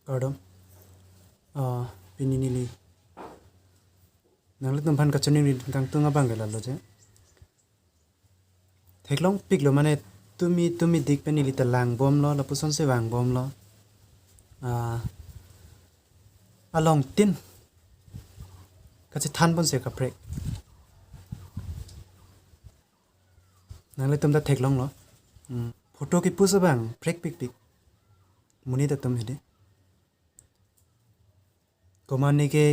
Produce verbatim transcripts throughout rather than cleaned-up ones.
Kardom. Ah, pini neli nanglitum aphan kachiningri kangtung abang ke lalo je. Theklongpiklo mane tumi tumi dik pen neli ta langbomlo, lapusonsi vangbomlo. Ah, along tin kachethan ponsi kaprek. Nanglitum ta theklonglo. Hmm. Photo kepost abang prekpikpik. Monit atum hedi. Komatne ke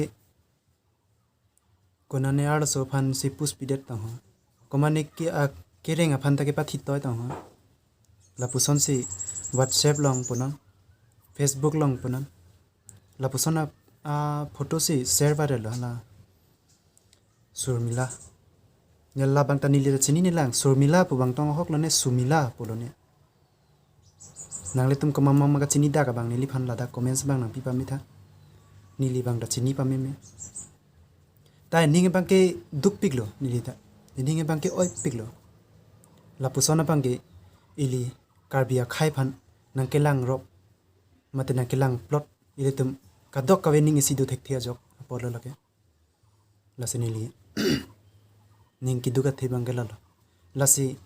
konane arloso aphansi post pidet tangho. Komatne ke akereng aphan ta kepathitoi tangho. Lapusonsi WhatsApp along punon, Facebook along punon. Lapuson a, a photo si share viral lo hala Surmila. Ne labang ta neli ta chinine lang. Surmila pu abang tong ahoklo ne, Sumila pulo ne. Nanglitum komat ma kachini dak abang neliphan ladak comments abang nangpi pame tha. Neli abang ta chini pameme. Ta ining abang ke dukpiklo neli ta. Ining abang ke oipiklo. Lapuson abang ke ili Karbi akhei aphan nangkelang rop mate nangkelang plot ilitum kadokave ning isi do thekthe ajok apotlo lake. Lasi neli ning keduk athe abang ke lalo. Lasi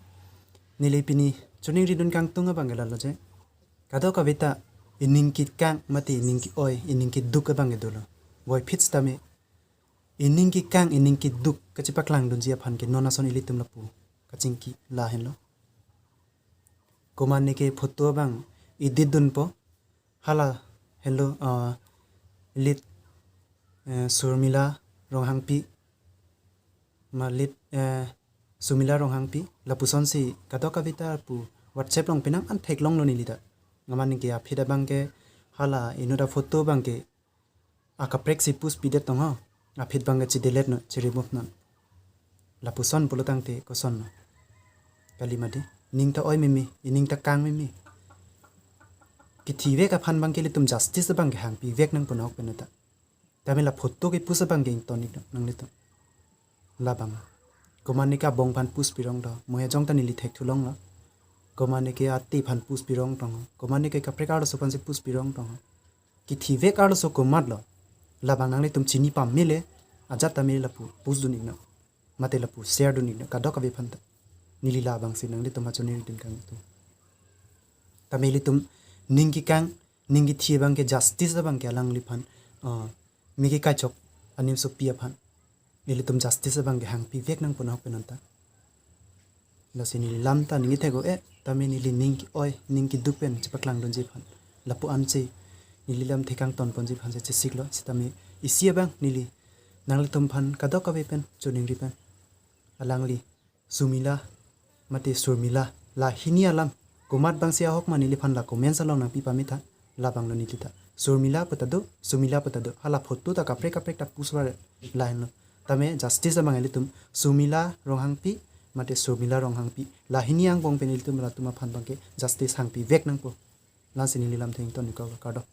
neli pini chiningridun kangtung abang ke lalo je. Kadokave ta ining kekang mate ining ke-oi, ining keduk abang ke dolo. Voiphit sitame ining kekang, ining keduk kachepaklangdunji aphan ke non ason ilitum lapu kachingki lahenlo. Komatne ke photo abang edit dunpo. Hala henlo, ah, lit, eh, Surmila Ronghangpi, ma lit, eh, Sumila Ronghangpi, lapusonsi kadokave ta pu WhatsApp along penang an theklonglo neli ta. Komatne ke aphi abang ke hala inut aphoto abang ke akaprek si post pidet tangho. Aphi abang ke chedelete non, cheremove non. Lapuson pulo tangte kosonlo? Kali mati. Ning ta oi meme, ining ta kang meme. Kethivek aphan abang ke ilitum justice abang ke hangpivek nangpo nahok pen ta. Tame la photo kepost abang ke ington-iknon nanglitum. Labang. Komatne ke abong aphan post pirong do. Mo ajong ta neli thekthulonglo. Komatne ke ate aphan post pirong tangho. Komatne ke kaprek arloso aphansi post pirong tangho. Kethivek arloso komatlo? Labang nanglitum chini pamele, ajat tame lapu post dun-iknon. Mate lapu share dun-iknon kadokave aphan ta. Neli labangsi nanglitum achiningridun kangtung. Tame ilitum ning kekang, ning kethi abang ke justice abang ke alangliphan, ah, me kekachok animsopi aphan ilitum justice abang ke hangpivek nangpo nahok pen ta. Lasi neli lam ta neli thek-o-e, tame neli ning ke-oi, ning keduk pen chepaklangdunji aphan. Lapu ansi neli lam thekangton ponji aphansi chesiklo, sitame isi abang neli nanglitum aphan kadokave pen chiningri pen. Alangli Sumila mate Surmila, la hini alam komat abangsi ahok ma neliphan la comments along nangpi pame tha. Labanglo neli ta. Surmila pu ta do, Sumila pu ta do. Hala photo ta kaprek kaprek ta post viral lahenlo. Tame justice abang ilitum Sumila Ronghangpi mate Surmila Ronghangpi, la hini angbong pen ilitum latum aphan abang ke justice hangpivek nangpo. Lasi neli lam thengton-iklo, kardom.